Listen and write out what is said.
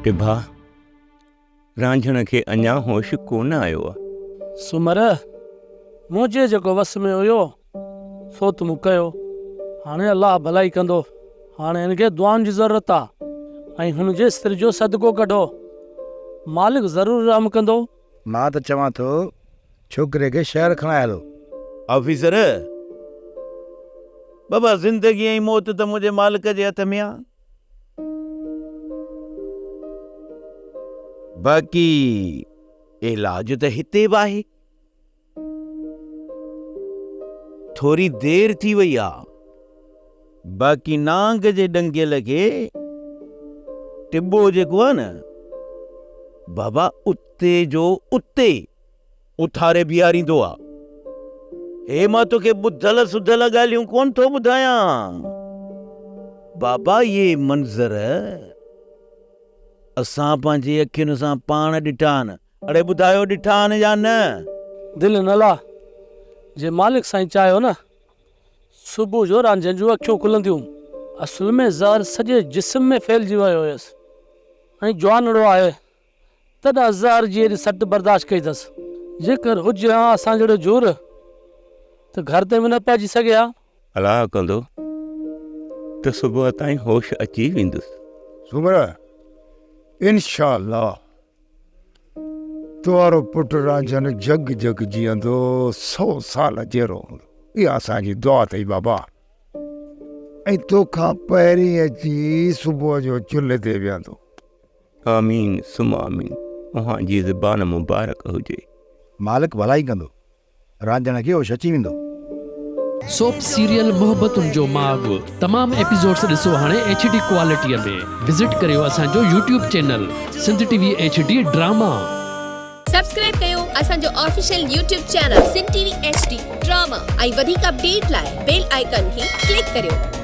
ٽڀا، رانجهڻ کي اڃا هوش ڪونه آيو آ. سومر، منهنجي جيڪو وس ۾ هيو، سو ته مون ڪيو. هاڻي الله ڀلائي ڪندو. هاڻي هن کي دعائن جي ضرورت آ ۽ هن جي سر جو صدقو ڪڍو. مالڪ ضرور رحم ڪندو. مان ته چوان ٿو ڇوڪري کي شهر کڻائي هلو. آفيسر، بابا زندگي ۽ موت ته منهنجي مالڪ جي هٿ ۾ آ. باقي علاج ته هتي به آهي. ٿوري دير ٿي وئي آ. باقي نانگ جي ڏنگيل کي ٽٻو جيڪو آ نه بابا اتي جو اتي اٿاري بيهاريندو آ. هي مان توکي ٻڌل سڌل ڳالهيون ڪونه ٿو ٻڌايان. بابا اهي منظر اسان پنهنجي اکين سان پاڻ ڏٺا آهن. اڙي ٻڌايو ڏٺا آهن يا نه؟ دل نه لاهه. جي مالڪ سائين چاهيو نه صبح جو رانجهن جون اکيون کلنديون. اصل ۾ زهر سڄي جسم ۾ ڦهلجي ويو هيس ۽ جوانڙو آهي. تڏهن زهر جي ايڏي سٽ برداشت ڪئي اٿس. جيڪر هجي ها اسان جهڙو جهور ته گهر تائين به نه پهچي سگهي ها. الله ڪندو ته صبح تائين هوش اچي ويندس. سومرا، انشاء الله توهارو پٽ رانجهن جڳ جڳ جيئندو، سو سال جيئرو هوندو. اها اسان جي دعا اٿئي بابا. ۽ توکان پهرين اچي صبح جو چلهه تي ويهندو. آمين ثم آمين اوهان جي زبان مبارڪ هجي. مالڪ ڀلائي ڪندو. رانجهڻ کي هوش اچي ويندو. سوپ سيريل محبتن جو ماڳ تمام ايپيسوڊس ڏسو هاڻي ايڇ ڊي ڪوالٽي ۾ وزٽ ڪريو اسان جو YouTube channel Sindh T V H D drama. Subscribe ڪيو اسان جو official YouTube channel Sindh T V H D drama ۽ وڌيڪ اپڊيٽ لاء بيل آئيڪان کي ڪلڪ ڪريو.